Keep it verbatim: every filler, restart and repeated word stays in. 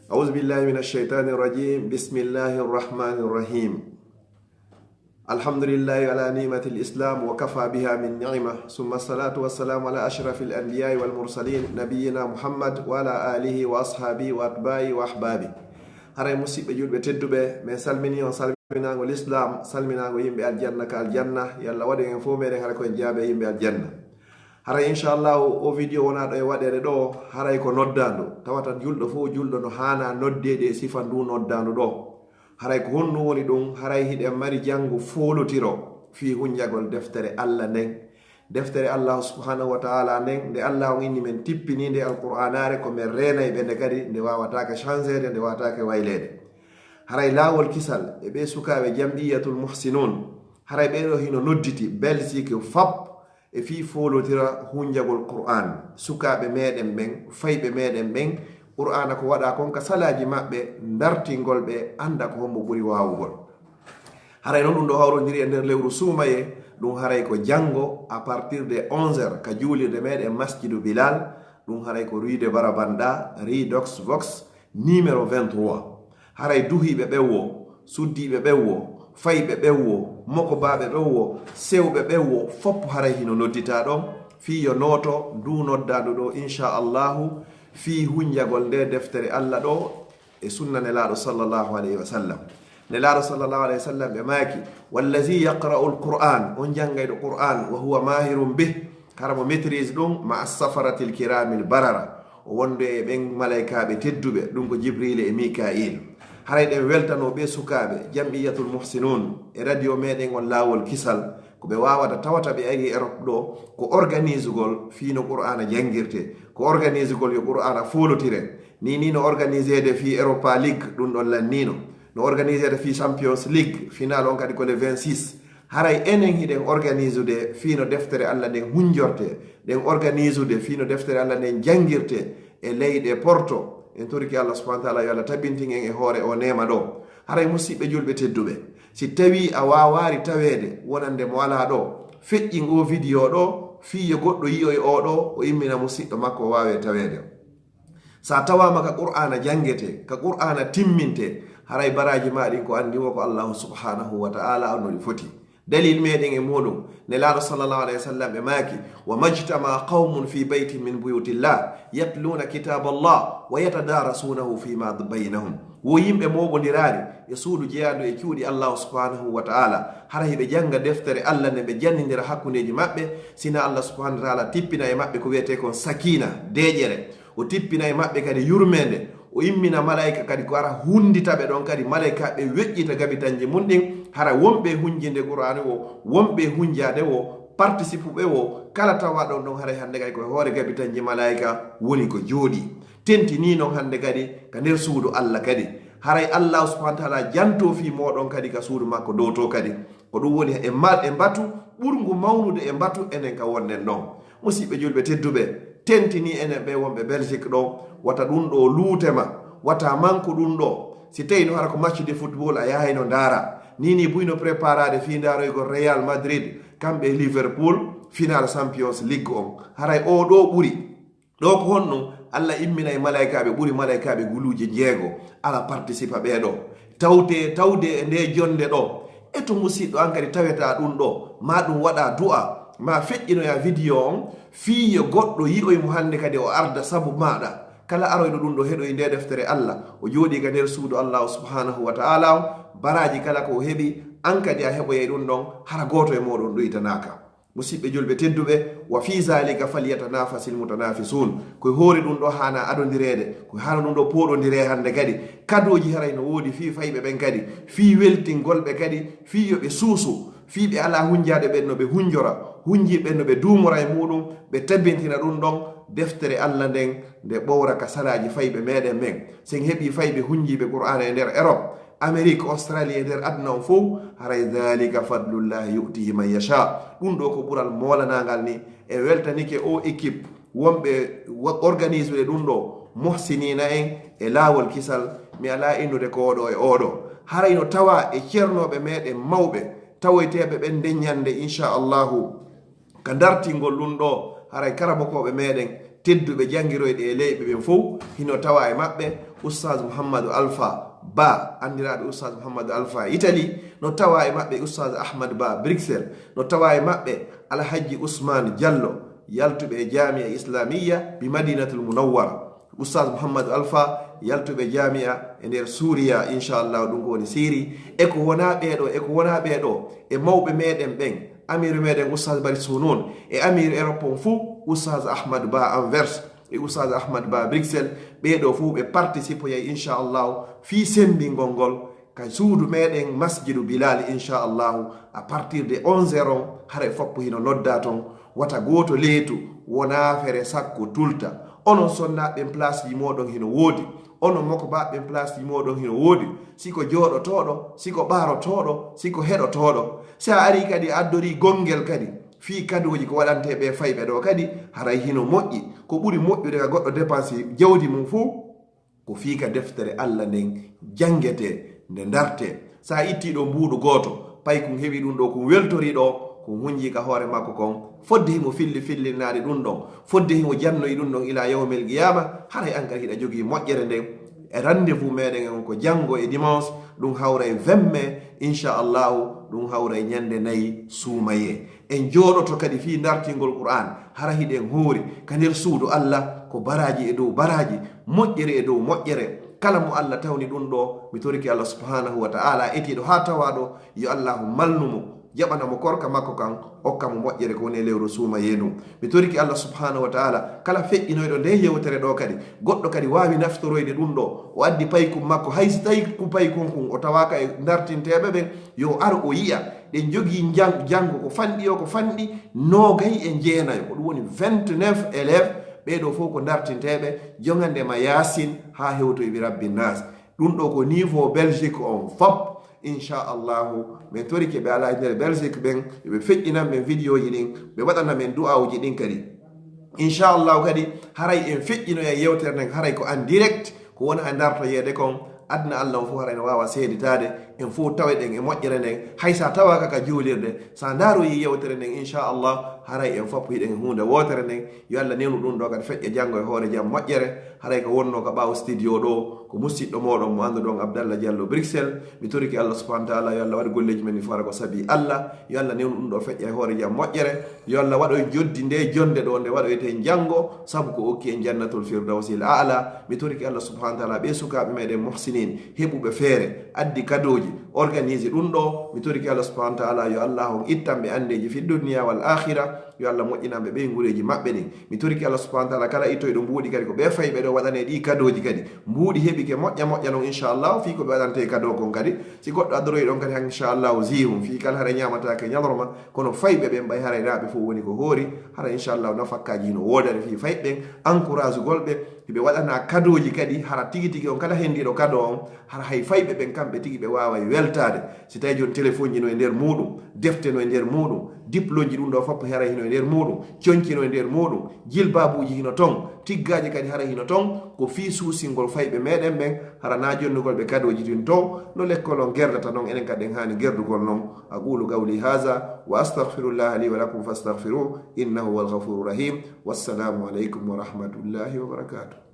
أعوذ بالله من الشيطان الرجيم. بسم الله الرحمن الرحيم. الحمد لله على نعمة الإسلام وكفى بها من نعمة، ثم الصلاة والسلام على أشرف الأنبياء والمرسلين نبينا محمد وعلى آله وأصحابه وأتباعه وأحبابه. Haray musiɓɓe julɓe tedduɓe, min salmini on salminaango l'islam, salminaango yimɓe aljanna ka aljanna. Yo Allah waɗu en fof meɗen hara ko en jaabe yimɓe aljanna. Haray inchallahu o video wonaa ɗo e waɗeede ɗo, haray ko noddaandu. Tawata julɗo fof julɗo no haana noddeede e sifa ndu noddaandu ɗo. Haray ko honɗum woni ɗum? Haray hiɗen mari janngo foolotiro fii hunjagol deftere Allah nden. Deftere Allah subhanahu wa ta'ala nden, nde Allah on inni men tippini nde alqur'anaare, ko men reenay ɓe nde kadi, nde waawataake changeede, nde waawataake wayleede. Haray laawol kisal e ɓe sukaaɓe jam'iyyatul muhsinun, haray ɓe ɗo hino nodditi Belgique fap e fii foolotira hunjagol Qur'an. Sukaaɓe meɗen ɓen, fayɓe meɗen ɓen, Qur'ana ko waɗa kon ka salaaji maɓɓe, dartingol ɓe, annda ko hombo ɓuri waawugol. Haray non ɗum ɗo hawrondiri e nder lewru suumaye, ɗum haray ko janngo à partir de onze heures ka juulirde meɗen Masjidu Bilal, ɗum haray ko rue de Barabanda, rue Dox Vox, numéro vingt-trois. Haray duhiiɓe ɓen wo, suddiiɓe ɓen wo, fayɓe ɓen wo, mokobaaɓe ɓen wo, sewɓe ɓen wo, fop haray hino nodditaa ɗon, fii yo nooto ndu noddaandu ɗo, inchallahu, fii hunjagol nde deftere Allah ɗo, e sunna Nelaaɗo sallallahu alayhi wa sallam. Nelaaɗo sallallahu alayhi wa sallam ɓe maaki, "Wallazi yaqra'u al-Qur'an", on janngayɗo Qur'an, "wa huwa mahirun bih", hara mo maîtrise ɗum, "ma as-safaratil kiramil barara", o wonde e ɓen malaykaaɓe tedduɓe, ɗum ko Jibril e Mika'il. Haray ɗen weltano ɓe sukaaɓe, jam'iyyatul muhsinun, e radio meɗen on Laawol Kisal, ko ɓe waawata tawata ɓe ari Europe ɗo, ko organisugol fii no Qur'aana janngirte, ko organisugol yo Qur'aana foolotire. Ni ni no organiseede fii Europa League, ɗum ɗon lannino. No organiseede fii Champions League, final on kadi ko le vingt-six. Haray enen hiɗen organisude fii no deftere Allah nden hunjorte, ɗen organisude fii no deftere Allah nden janngirte e leyɗe Porto. En toriki Allah subhanahu wa ta'ala yo Allah tabintin en e hoore o neema ɗo. Haray musiɓɓe julɓe tedduɓe, si tawi a waawaari taweede wonande mo alaa ɗo, feƴƴin o video ɗo fii yo goɗɗo yi'oy o ɗo, o immina musiɗɗo makko o waawe taweede. Sa tawaama ka Qur'aana janngete, ka Qur'aana timminte, haray baraaji maa ɗin ko anndi wo ko Allahu subhanahu wa ta'ala on no ɗi foti. Dalil meɗen e muɗum, Nelaaɗo sallallahu alayhi wa sallam ɓe maaki, "Wa majtama qawmun fi baytin min buyutillah, yatluna kitaballah, wa yatadarasunahu fima baynahum." Wo yimɓe mooɓondiraali e suudu jeyaandu e cuuɗi Allahu subhanahu wa ta'ala, hara hiɓe jannga deftere Allah nde ɓe janndindira hakkundeeji maɓɓe, sina Allah subhanahu wa ta'ala tippina e maɓɓe ko wiyetee kon sakina, deeƴere. O tippina e maɓɓe kadi yurmeende. O immina malaa'ika kadi ko ara hunndita ɓe ɗon kadi. Malaa'ika ɓe weƴƴita gabitanji mun ɗin. Hara wonɓe hunjinde Qur'aani wo, wonɓe hunjaade wo, participuɓe wo, kala tawa ɗon ɗon haray hannde kadi ko e hoore gabitanji malaa'ika woni ko jooɗii. Tentinii non hannde kadi ka nder suudu Allah kadi. Haray Allah subhanahu wa ta'ala janto fii mooɗon kadi ka suudu makko dow to kadi. Ko ɗum woni e ma-, e mbatu ɓurngu mawnude e mbatu enen ka wonɗen ɗon. Musiɓɓe julɓe tedduɓe, tentinii enen ɓe wonɓe Belgique ɗo, wata ɗum ɗo luute ma, wata manku ɗum ɗo. Si tawi no hara ko match de football a yahayno ndaara, ni ni buy no préparaade fii ndaaroygol Real Madrid, kamɓe e Liverpool, final Champions League on. Haray o ɗo ɓuri. Ɗo ko honɗum? Allah imminay malaykaaɓe ɓuri malaykaaɓe guluuje jeego. Ala participa ɓee ɗo. Tawte, tawde e nde jonde ɗo. E to musiɗɗo an kadi taweta ɗum ɗo. Ma ɗum waɗa du'a. Ma feƴƴinoya video on. Fii yo goɗɗo yi'oy mo hannde kadi o arda sabu maɗa. Kala aroyɗo ɗum ɗo heɗoy nde deftere Allah. O jooɗi ka nder suudu Allahu subhanahu wa ta'ala on. Baraaji kala ko o heɓi, an kadi a heɓoyay ɗum ɗon. Hara gooto e mooɗon ɗuytanaaka. Musiɓɓe julɓe tedduɓe, "wa fi zalika falyatanafasil mutanafisun." Ko e hoore ɗum ɗo haana adondireede, ko haana ɗum ɗo pooɗondire hannde kadi. Kadooji haray no woodi fii fayɓe ɓen kadi, fii weltingol ɓe kadi, fii yo ɓe suusu, fii ɓe alaa hunjaade ɓen no ɓe hunjora, hunjii ɓen no ɓe duumora e muuɗum, ɓe tabintina ɗum ɗon deftere Allah nden, nde ɓowra ka salaaji fayɓe meɗen men. Sen heɓii fayɓe hunjiiɓe Qur'aana e nder Europe, Amérique, Australie, e nder aduna on fow, haray dhalika fadlullahi yu'tihi man yasha. Ɗum ɗo ko ɓural moolanangal ni. E weltanike o équipe wonɓe wa-, organisude ɗum ɗo, muhsinina en e laawol kisal, mi alaa innude ko oɗo e oɗo. Haray no tawa e ceernooɓe meɗen mawɓe, tawoyteeɓe ɓen nden ñande, inchallahu. Ka dartingol ɗum ɗo, haray karamokooɓe meɗen tedduɓe janngiroyɓe e leyɓe ɓen fow, hino tawa e maɓɓe, Oustaz Mouhamadou Alpha Ba, anndiraaɓe Oustaz Mouhamadou Alpha Italie, no tawa e maɓɓe Oustaz Ahmad Ba Bruxelles, no tawa e maɓɓe Alhajji Ousmane Diallo, yaltuɓe e Jamia Islamiyya bi Madinatul Munawwara. Oustaz Mouhamadou Alpha, yaltuɓe Jamia e nder Suuriya, inchallah, ɗum ko woni Syrie. E ko wona ɓeeɗo, e ko wona ɓeeɗo, e mawɓe meɗen ɓen, amiru meɗen Oustaz Bari Sunun, e amiru Europe on fuu, Oustaz Ahmad Ba Anvers, e Oustaz Ahmad Ba Bruxelles, ɓeeɗo fuu ɓe participoyay, inchallahu, fii semmbingol ngol ka suudu meɗen Masjidu Bilal, inchallahu, à partir de onze heures on, haray foppo hino nodda ton, wata gooto leetu, wona fere sakko tulta. Onon sonnaaɓe ɓen, place ji mooɗon hino woodi. Onon mokobaaɓe ɓen, place ji mooɗon hino woodi. Si ko jooɗotooɗo, si ko ɓaarotooɗo, si ko heɗotooɗo. Si a arii kadi a addorii gonngel kadi, fii kadooji ko waɗantee ɓee fayɓe ɗoo kadi, haray hino moƴƴi. Ko ɓuri moƴƴude ka goɗɗo dépense jawdi mum fuu, ko fii ka deftere Alla nden janngetee, nde ndartee. Si a ittii ɗoo mbuuɗu gooto, paykun heɓi ɗum ɗoo, kun weltorii ɗoo, kun hunjii ka hoore makko kon, fodde himo filli fillinaade ɗum ɗon, fodde himo jannoyi ɗum ɗon ilaa yawmel qiyaama, haray an kadi hiɗa jogii moƴƴere nden. E rendez-vous meɗen on ko janngo e dimanche, ɗum hawray vingt mai, inchallahu, ɗum hawray ñannde nayi suumayee. En jooɗoto kadi fii ndartingol Qur'aan, hara hiɗen hoori ka nder suudu Alla, ko baraaji e dow baraaji, moƴƴere e dow moƴƴere. Kala mo Alla tawni ɗum ɗoo, mi torike Alla subhanahu wa ta'ala, etiiɗo haa tawaaɗo, yo Allahu malnu mo, jaɓana mo korka makko kan, okka mo moƴƴere ko woni e lewru suumayee ndun. Mi torike Alla subhanahu wa ta'ala, kala feƴƴinoyɗo nde yewtere ɗoo kadi, goɗɗo kadi waawi naftoroyde ɗum ɗoo, o addi paykun makko, hay si tawi ku paykun kun o tawaaka e ndartinteeɓe ɓen, yo ar o yi'a. Ɗen jogii njan-, janngo ko fanɗi o, ko fanɗi noogay e jeenayo, ko ɗum woni vingt-neuf élèves, ɓee ɗoo fof ko ndartinteeɓe jongande ma Yaasin haa hewtoy bi Rabbi Naas. Ɗum ɗoo ko niveau Belgique on fop, inchallahu. Min torike ɓe alaa e nder Belgique ɓen, yo ɓe feƴƴinan men vidéo ji ɗin, ɓe waɗana men du'aawuji ɗin kadi. Inchallahu kadi, haray en feƴƴinoya yewtere nden, haray ko en direct, ko wona e ndartoyeede kon, aduna Alla on fof haray no waawa seeditaade, en fof taweɗen e moƴƴere nden, hay sa tawaaka ka juulirde, sa ndaaroyi yewtere nden, inchallah, haray en fof hiɗen e huunde wootere nden. Yo Alla newnu ɗum ɗoo kadi feƴƴa janngo e hoore jam moƴƴere, haray ko wonnoo ka ɓaawo studio ɗoo, ko musiɗɗo mooɗon mo annduɗon Abdallah Diallo Bruxelles. Mi torike Alla subhanahu wa ta'ala, yo Alla waɗu golleeji men ɗi fara ko sabi Alla, yo Alla newnu ɗum ɗoo feƴƴa e hoore jam moƴƴere, yo Alla waɗoy joddi nde jonnde ɗoo nde waɗoyten janngo, sabu ko okki en Jannatul Firdawsil A'la. Mi torike Alla subhanahu wa ta'ala ɓee sukaaɓe meɗen muhsinin, heɓuɓe feere, addi kadooji, organise ɗum ɗoo. Mi torike Alla subhanahu wa ta'ala yo Alla on ittan ɓe anndeeji fi dunya wal akhira, yo Alla moƴƴinan ɓe ɓeynguureeji maɓɓe ɗin. Mi torike Alla subhanahu wa ta'ala kala ittoyɗo mbuuɗi kadi ko ɓee fayɓe ɗoo waɗanee ɗi kadooji kadi. Mbuuɗi heɓike moƴƴa moƴƴa non inchallah fii ko ɓe waɗantee kadoo kon kadi. Si goɗɗo addoroyi ɗon kadi han inchallah zihum fii kala hara ñaamataake ñalorma, kono fayɓe ɓen ɓay haray naaɓe fof woni ko hoori, hara inchallah nafakkaaji hino woodani fii fayɓe ɓen, encouragugol ɓe, hiɓe waɗana kadooji kadi, hara tigi tigi on kala hendiiɗo kadoo on, hara hay fayɓe ɓen kamɓe tigi ɓe waaway weltaade. Si tawi jooni téléphone ji no e nder muuɗum, defte no e nder muuɗum, diplôme ji ɗum ɗoo fof haray hino e nder muuɗum, conci no e nder muuɗum, jilbaabuuji hino ton, tiggaaje kadi haray hino ton, ko fii suusingol fayɓe meɗen ɓen, hara na jonnugol ɓe kadooji ɗin ton, no lekkol on gerdata non, enen kadi en haani gerdugol non. أقول قولي هذا وأستغفر الله لي ولكم فاستغفروه إنه هو الغفور الرحيم. والسلام عليكم ورحمة الله وبركاته.